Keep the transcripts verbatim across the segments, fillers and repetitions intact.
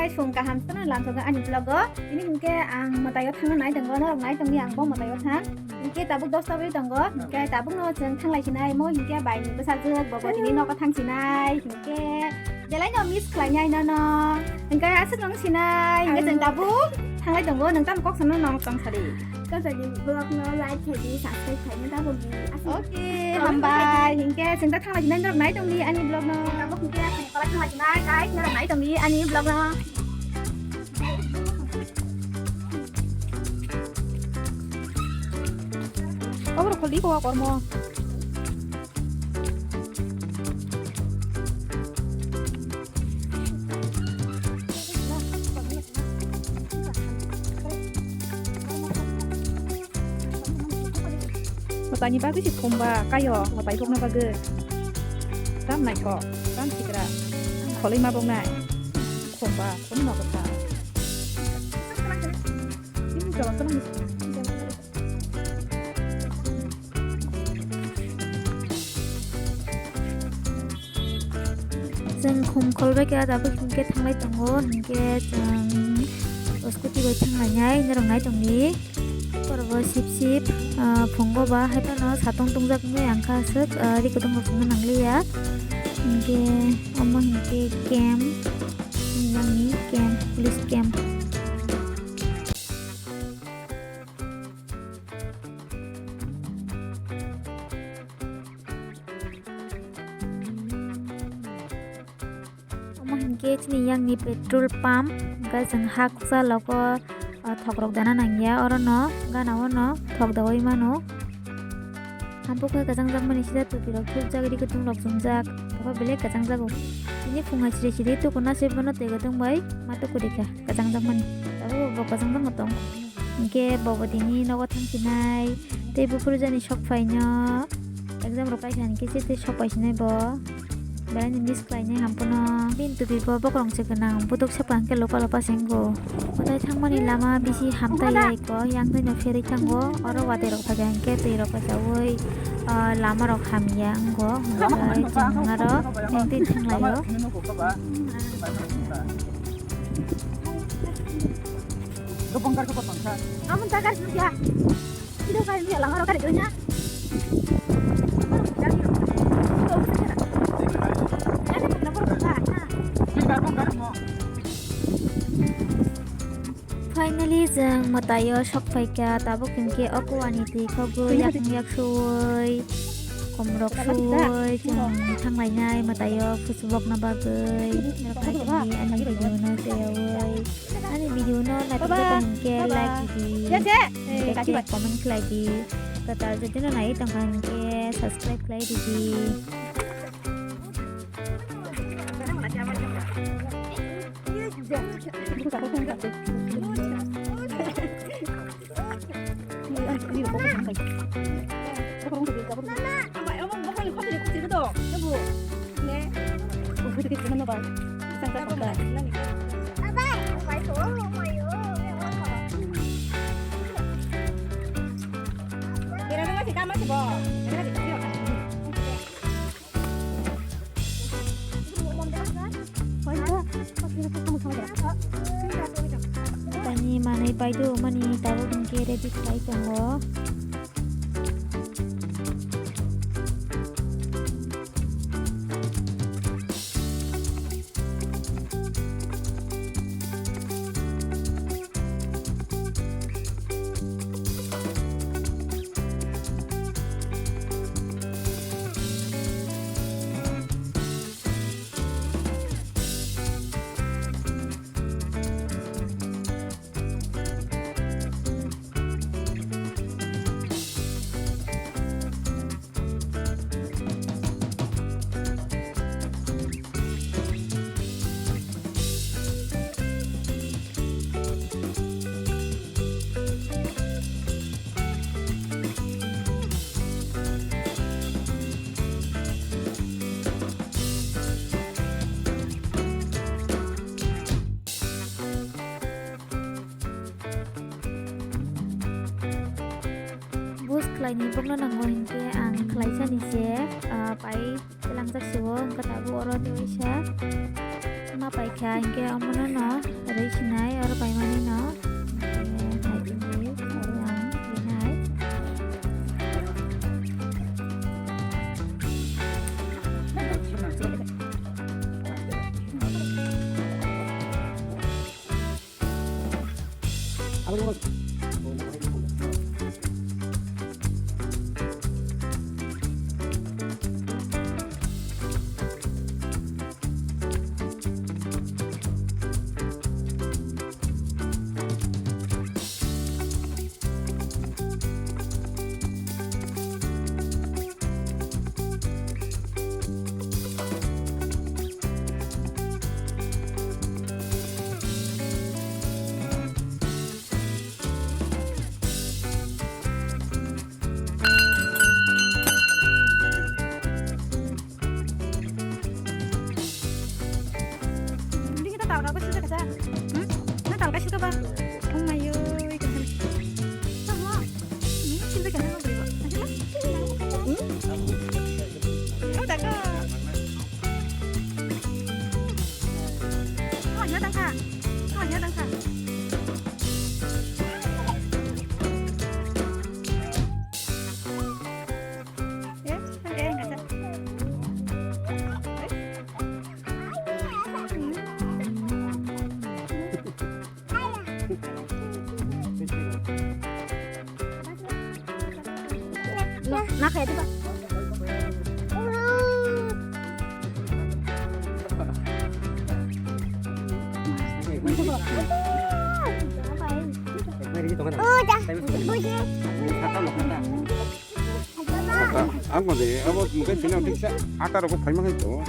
Guys, phung kaham sano lamsogo ani vlog o. Ini hinkhe ang mwtaio thangna nai tongo, norok nai tongdi ang bo mwtaio thang. Hinkhe tabuk dosta bai tongo, hinkhe tabuk no chwng thanglai sinai mo hinkhe bai ni bwsajwk bo bo tini nogo thang sinai. Hinkhe belai no miss khlai nai nono. Hinkhe aswk nung sinai, hinkhe chwng tabuk thanglai tongo, nung tamo kok sano nong tong sadi. Kajani vlog no like khaidi, subscribe khaina tabuk di. Aswk. Oke, hambai. Hinkhe chwng ta thanglai sinai norok nai tongdi ani vlog no. Tabuk hinkhe chwng kolai thanglai sinai, guys, norok nai tongdi ani vlog no. Obo rok kholi ko kormo. Mwtaini bagwi se khumba kaio mwtai bokna bagwi. Tam naithok, tam sikra, kholwi ma boknai. Khumba, khumno kwthar. Ini jawab tenang. Chwng khum kholbai kha, tabuk hinkhe thanglai tongo, hinkhe chwng scooty bai thanglainai, norok nai tongdi. Borok bo sip sip, ah, phungo ba hai phano satong tongjak wngwi ang kha aswk, ah, ri kwthwng rok chwngno nangliya. Hinkhe omo hinkhe camp, nangni camp, police camp. Omo hinkhe chini yakni petrol pump, hwnkhe chwng ha kuksa logo, ah, thokrok dana nangya, orono gana ono thok daui mano. Hampokhe kwchangjakmani sida tubirok thupjak, ri kwthwng rok chumjak, abo belai kwchangjago. Tini phunga siri siri tukuna se bono twi kwthwng bai ma tukurikha kwchangjakmani. Abo bo kwchangjakma tong. Hinkhe bobo tini nogo thangsinai, tei buphuru jani sok phaino exam rok kaisa hinkhe se tei sok paisinai bo. Belai ni miss khlainai hamphano. Bini tubi bo bokrong se gwnang, buduk sepa hinkhe lopa lopa se wngo. Mwtai thangmani lama bisi hamtai ya eko, yang twi no pherwi thango, oro watwi rok phaikha hinkhe twi rok kachaui, ah, lama rok hamya wngo, hinkhe chwng aro yang twi thanglaio. Gopang kar ko patang sa. Amon ta kar ya. Ido kar ya, lama ro kar doina. Finally, chwng mwtaio sok phaikha, tabuk hinkhe o kuani twi khogwi yakung yak suwi, komrok suwi, chwng thanglainai mwtaio phusubokna bagwi. Norok nai tongdi ani video no twiwi. Ani video no naithok jagwi hinkhe like ridi, hinkhe comment khlai di, kwtal jodi no naiwi tongkha hinkhe subscribe khlai ridi. Tani manwi bai do mani tabuk hinkhe ready khlai tongo. Bus khlaini bokno nango hinkhe ang khlaisani se, ah, pai twilangjak se o, wngkha tabuk oro tei waisa. Ma paikha hinkhe omono no rwi sinai, oro paimani no hinkhe hai tongwi oro ang rinai. Hindi kita tahu apa sih kata? Hmm? Nah, tahu kasih apa? Oh my god. Sama. Hmm, sih kata apa? Ada lah. Hmm? Oh, tak. Oh, ya tak. Oh, ya tak. Na kaya diba? Ang ko de abo mungkin sini udah bisa atar aku paling mahal tuh.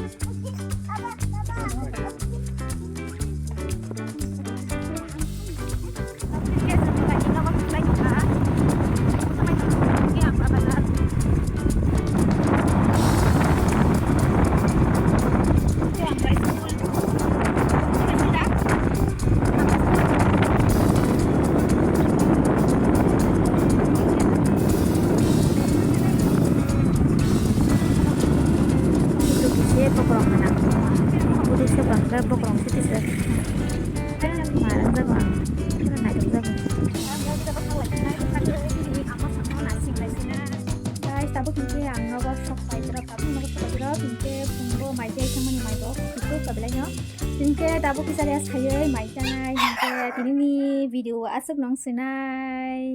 Puduk se bokorok gana. Puduk se bangkhe bokorok se tisa. Marang jago ang. Naithok jago. Guys, tabuk hinkhe ang nogo sok pai drop, tabuk nogo sok pai drop, hinkhe phungo mai tei thangmani mai bo, hinkhe kabilai no. Hinkhe tabuk kisa rest khaiwi mai tanai, hinkhe tinini video aswk nung sinai.